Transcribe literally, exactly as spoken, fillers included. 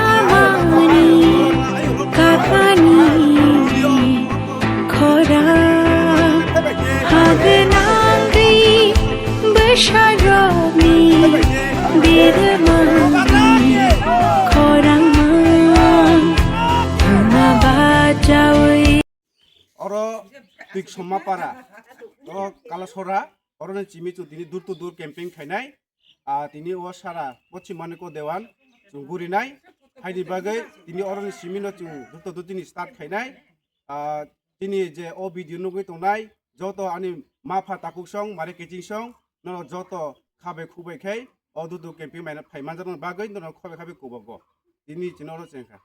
Hamani kapani khorang hagenangri bwsarokni birmani khorang mang thwngma bachaui. Oro Tiksoma para, oro Kalasora, oro ni chimi chwng tini door to door camping khainai. Ah, tini o sara Pochim Maniko Dewan chwng gurinai. Haini bagwi tini oro ni simi no chwng door to door tini start khainai. Ah, tini je o video nugwi tongnai, joto ani mapha takhuk song, mare kiching song, nono joto khabai khubai khai o door to door camping maina phai manjakna bagwi nono khobai khabai kubago. Tini chini oro chengkha.